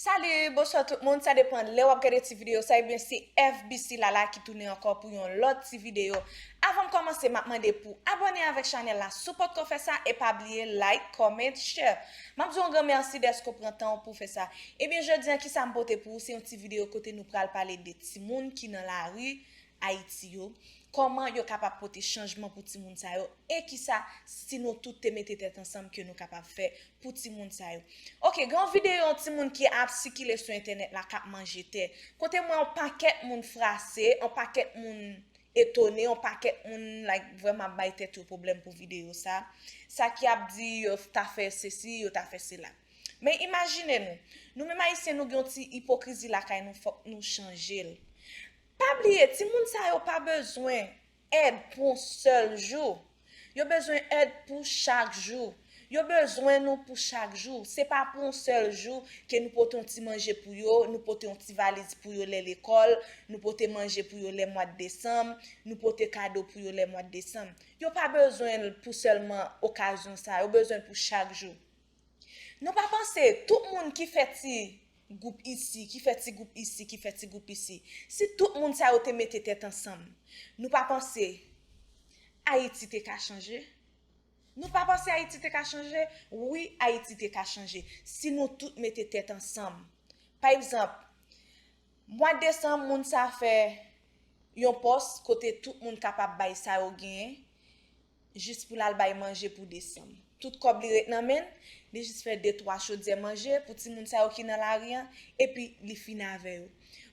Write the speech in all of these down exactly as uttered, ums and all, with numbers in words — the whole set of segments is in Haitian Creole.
Salut, bonswa tout moun, sa depann lè w ap gade ti videyo sa, ebyen se F B C Lala ki tounen ankò pou yon lòt ti videyo. Avan m kòmanse, m ap mande pou abòne avèk chanèl la si w pòkò fè sa, e pa bliye like, comment, share. M ap di w yon gran mèsi dèske w pran tan w pou w fè sa. Ebyen jodi a kisa m pote pou ou, se yon ti videyo kote nou pral pale de timoun ki nan lari Ayiti yo, kòman yo kapab pote chanjman pou timoun sa yo, e kisa si nou tout te mete tèt ansanm ke nou kapab fè pou timoun sa yo. Ok, gen yon videyo yon timoun ki ap sikile sou entènèt la k ap manje tè. Kote m wè yon pakèt moun frase, yon pakèt moun etone, yon pakèt moun like vrèman ap bay tèt yo pwoblèm pou videyo sa. Sa ki ap di yo ta fè sesi, yo ta fè sela. Men imajine nou, nou menm Ayisyen nou gen yon ti ipokrizi lakay nou, fòk nou chanje l. Pa bliye, timoun sa yo pa bezwen èd pou yon sèl jou. Yo bezwen èd pou chak jou. Yo bezwen nou pou chak jou. Se pa pou yon sèl jou ke nou pote yon ti manje pou yo, nou pote yon ti valiz pou yo lè lekòl, nou pote manje pou yo lè mwa desanm, nou pote kado pou yo lè mwa desanm. Yo pa bezwen l pou sèlman okazyon sa, yo bezwen l pou chak jou. Nou pa panse tout moun ki fè ti gwoup isi, ki fè ti gwoup isi, ki fè ti gwoup isi, si tout moun sa yo te mete tèt ansanm, nou pa panse Ayiti te ka chanje? Nou pa panse Ayiti te ka chanje? Wi, Ayiti te ka chanje si nou tout mete tèt ansanm. Pa egzanp, mwa desanm, moun sa fè yon pòs kote tout moun kapab bay sa yo genyen, jis pou l al bay manje pou desanm. Tout kòb li ret nan men l, li jis fè de twa chodyè manje pou timoun sa yo ki nan lari an, epi li fin avè yo.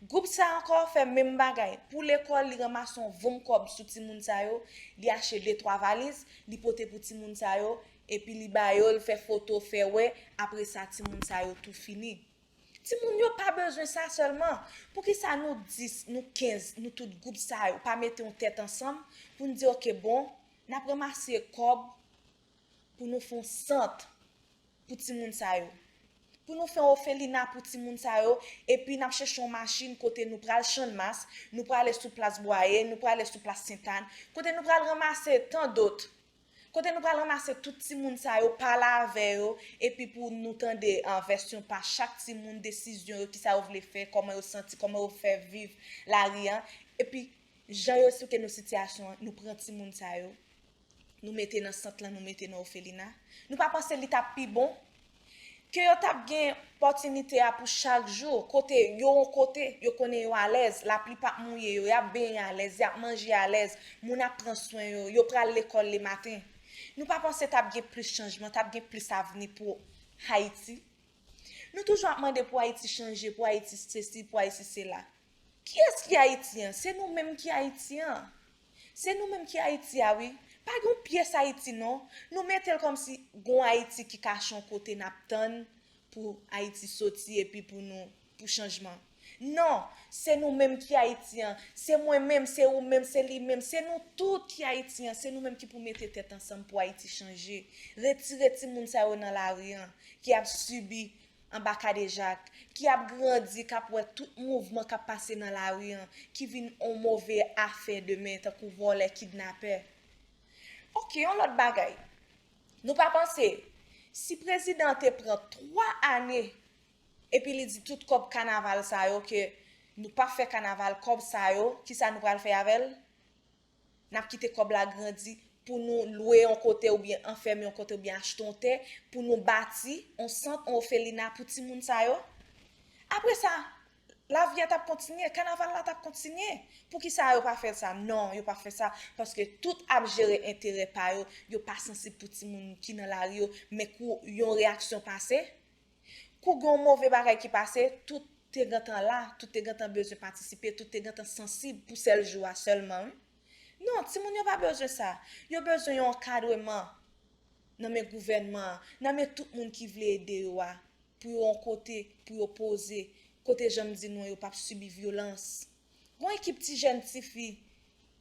Gwoup sa ankò fè menm bagay. Pou lekòl, li ranmase yon vonm kòb sou timoun sa yo, li achte de twa valiz, li pote pou timoun sa yo, epi li ba yo, li fè foto, fè wè, apre sa timoun sa yo tou fini. Timoun yo pa bezwen sa sèlman. Poukisa nou dis, nou kenz, nou tout gwoup sa yo pa mete yon tèt ansanm pou n di, ok, bon, n ap ranmase kòb pou nou fè yon sant pou timoun sa yo? Pou nou fè yon ofelina pou timoun sa yo, epi n ap chèche yon machin kote nou pral Channmas, nou prale sou plas Bwaye, nou prale sou plas Sentàn, kote nou pral ranmase tandòt. Kote nou pral ranmase tout timoun sa yo, pale avè yo, epi pou nou tande an vèsyon pa chak timoun, desizyon yo, kisa yo vle fè, kòman yo santi, kòman yo fè viv lari an, epi jan yo esplike nou sitiyasyon an, nou pran timoun sa yo, nou mete nan sant lan, nou mete nan ofelina. Nou pa panse li t ap pi bon? Ke yo t ap gen pòtinite a pou chak jou, kote yo yon kote, yo konnen yo alèz, lapli p ap mouye yo, y ap benyen alèz, y ap manje alèz, moun ap pran swen yo, yo pral lekòl lematen. Nou pa panse t ap gen plis chanjman, t ap gen plis avni pou Ayiti? Nou toujou ap mande pou Ayiti chanje, pou Ayiti sesi, pou Ayiti sela. Kiyès ki Ayiti an? Se nou menm ki Ayiti an. Se nou menm ki Ayiti a wi. Pa gen yon pyès Ayiti non. Nou mete l kòmsi gen yon Ayiti ki kache yon kote n ap tann pou Ayiti soti epi pou nou, pou chanjman. Non, se nou menm ki Ayiti an. Se mwen menm, se ou menm, se li menm, se nou tout ki Ayiti an. Se nou menm ki pou mete tèt ansanm pou Ayiti chanje. Retire timoun sa yo nan lari an, ki ap sibi anba kadejak, ki ap grandi, k ap wè tout mouvman k ap pase nan lari an, ki vin yon move afè demen, tankou vòlè, kidnapè. Ok, yon lòt bagay. Nou pa panse, si prezidan an te pran twa ane, epi li di tout kòb kanaval sa yo ke nou p ap fè kanaval, kòb sa yo, kisa nou pral fè avè l? N ap kite kòb la grandi pou nou lwe yon kote oubyen anfème yon kote oubyen achte yon tè pou nou bati yon sant, yon ofelina pou timoun sa yo. Apre sa, lavi a t ap kontinye, kanaval la t ap kontinye. Poukisa yo pa fè sa? Non, yo pa fè sa paske tout ap jere enterè pa yo. Yo pa sansib pou timoun ki nan lari yo, men kou yon reyaksyon pase, kou gen yon move bagay ki pase, tout te gentan la, tout te gentan bezwen patisipe, tout te gentan sansib pou sèl jou a sèlman wi. Non, timoun yo pa bezwen sa. Yo bezwen yon ankadreman nan men gouvènman an, nan men tout moun ki vle ede yo a, pou yo yon kote, pou yo poze, kote jan m di nou an yo p ap sibi vyolans. Gon ekip ti jèn tifi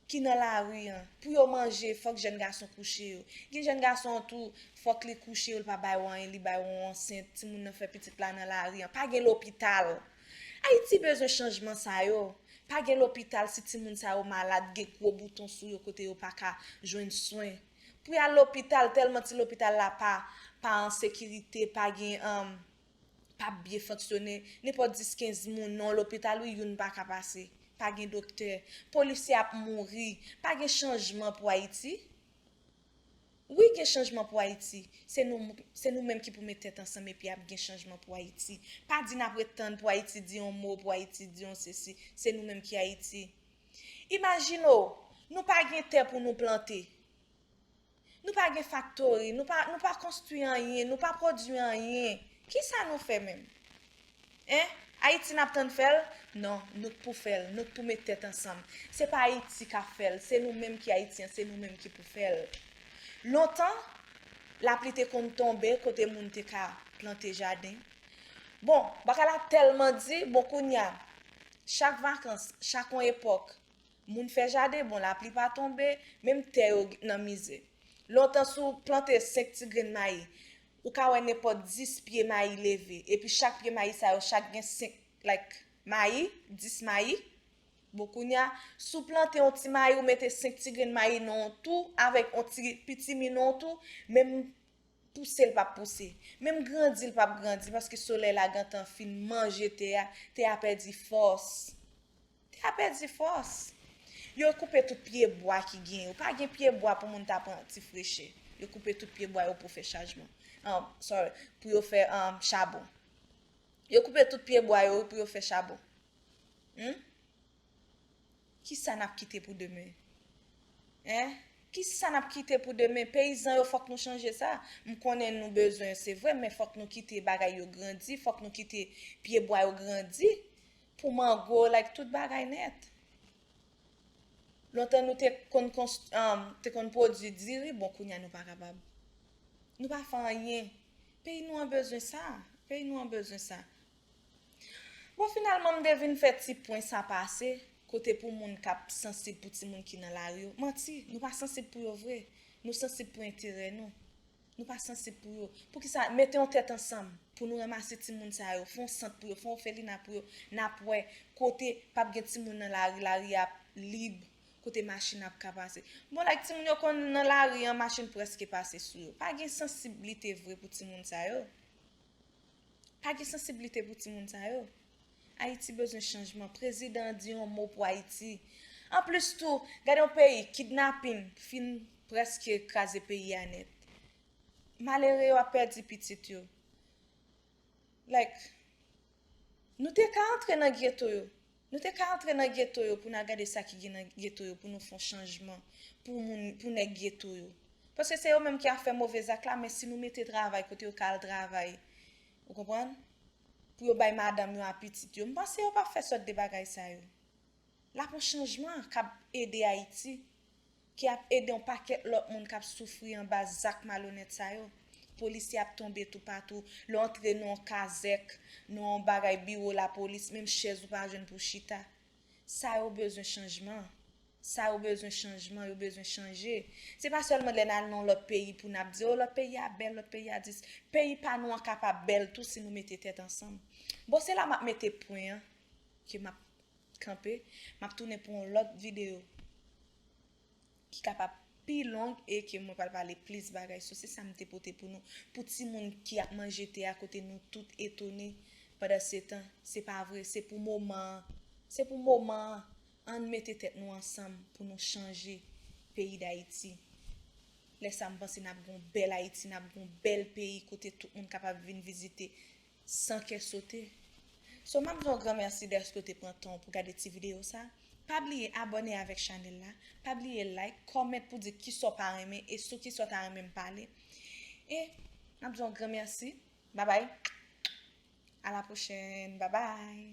ki nan lari an, pou yo manje, fòk jèn gason kouche yo. Gen jèn gason tou, fòk li kouche yo, li pa ba yo anyen, li ba yo yon ansent, timoun nan fè pitit la nan lari an. Pa gen lopital. Ayiti bezwen chanjman sa yo. Pa gen lopital, si timoun sa yo malad, gen gwo bouton sou yo kote yo pa ka jwenn swen. Pou y al lopital, tèlman ti lopital la pa, pa an sekirite, pa gen, um, p ap byen fonksyone. Nenpòt dis kenz moun nan lopital, wi, youn pa ka pase. Pa gen doktè. Polisye ap mouri. Pa gen chanjman pou Ayiti. Wi, gen chanjman pou Ayiti. Se nou, se nou menm ki pou met tèt ansanm epi ap gen chanjman pou Ayiti. Pa di n ap ret tann pou Ayiti di yon mo, pou Ayiti di yon sesi. Se nou menm ki Ayiti. Imajine w, nou pa gen tè pou nou plante. Nou pa gen faktori, nou pa, nou pa konstwi anyen, nou pa pwodui anyen. Kisa nou fè menm? Hein? Ayiti n ap tann fè l? Non, nou k pou fè l, nou k pou met tèt ansanm. Se pa Ayiti k ap fè l, se nou menm ki Ayisyen, se nou menm ki pou fè l. Lontan, lapli te konn tonbe kote moun te ka plante jaden. Bon, bagay la tèlman di, bon, kounye a, chak vakans, chak yon epòk, moun fè jaden, bon, lapli pa tonbe, menm tè yo nan mizè. Lontan, si w plante senk ti grenn mayi, ou ka wè nenpòt dis pye mayi leve. Epi chak pye mayi sa yo, chak gen senk, like, mayi, dis mayi. Bon, kounye a, si w plante yon ti mayi, ou mete senk ti grenn mayi nan yon tou avèk yon ti pitimi nan yon tou, menm pouse l p ap pouse. Menm grandi l p ap grandi paske solèy la gentan fin manje tè a, tè a pèdi fòs. Tè a pèdi fòs. Yo koupe tout pye bwa ki gen yo. Pa gen pye bwa pou moun ta pran ti frechè. Yo koupe tout pye bwa yo pou fè chajman. Um, sorry, pou yo fè um, chabon. Yo koupe tout pye bwa yo pou yo fè chabon. Hmm? Kisa n ap kite pou demen? Hein? Kisa n ap kite pou demen? Peyizan yo, fòk nou chanje sa. M konnen nou bezwen, se vre, men fòk nou kite bagay yo grandi, fòk nou kite pye bwa yo grandi pou mango, like, tout bagay nèt. Lontan nou te konn konst, um, te konn pwodui diri, bon, kounye a nou pa kapab. Nou pa fè anyen. Peyi nou an bezwen sa. Peyi nou an bezwen sa. Bon, finalman, m te vin fè ti pwen sa pase, kote pou moun k ap sansib pou timoun ki nan lari yo. Manti, nou pa sansib pou yo vre. Nou sansib pou enterè nou. Nou pa sansib pou yo. Poukisa? Mete yon tèt ansanm pou nou ranmase timoun sa yo, fè yon sant pou yo, fè yon òfelina pou yo. N ap wè kote p ap gen timoun nan lari, lari ap lib, kote machin ap ka pase. Bon, like, timoun yo konn nan lari an, machin prèske pase sou yo. Pa gen sansiblite vre pou timoun sa yo. Pa gen sansiblite pou timoun sa yo. Ayiti bezwen chanjman. Prezidan an di yon mo pou Ayiti. Anplis tou, gade yon peyi, kidnapin fin prèske kraze peyi a nèt. Malere yo ap pèdi pitit yo. Like, nou te ka antre nan geto yo. Nou te ka antre nan geto yo pou n al gade sa ki gen nan geto yo, pou nou fè yon chanjman pou moun, pou nèg geto yo. Paske se yo menm ki ap fè move zak la, men si nou mete travay kote yo ka al travay, ou konprann? Pou yo bay madanm yo a pitit yo. M panse yo p ap fè sòt de bagay sa yo. L ap yon chanjman k ap ede Ayiti, ki ap ede yon pakèt lòt moun k ap soufri anba zak malonèt sa yo. Polisye ap tonbe toupatou. Lè w antre nan yon kazèk, nan yon bagay biwo lapolis, menm chèz ou pa jwenn pou w chita. Sa yo bezwen chanjman. Sa yo bezwen chanjman, yo bezwen chanje. Se pa sèlman lè n al nan yon lòt peyi pou n ap di, o, lòt peyi a bèl, lòt peyi a dis. Peyi pa nou an kapab bèl tou si nou mete tèt ansanm. Bon, se la m ap mete pwen an, ke m ap kanpe. M ap tounen pou yon lòt videyo ki kapab pi long e ke mwen pral pale plis bagay sou. Se sa m te pote pou nou. Pou timoun ki ap manje tè a kote nou tout etone pandan se tan. Se pa vre, se pou moman an. Se pou moman an. Ann mete tèt nou ansanm pou nou chanje peyi Dayiti. Lè sa a, m panse n ap gen yon bèl Ayiti, n ap gen yon bèl peyi kote tout moun kapab vin vizite san kè sote. So, m ap di w yon gran mèsi dèske w te pran tan w pou gade ti videyo sa. Pa bliye abòne avèk chanèl la. Pa bliye like, kòmante pou di kisa w pa renmen e sou kisa w ta renmen m pale. E m ap di w yon gran mèsi. Babay. A la pwochèn. Babay.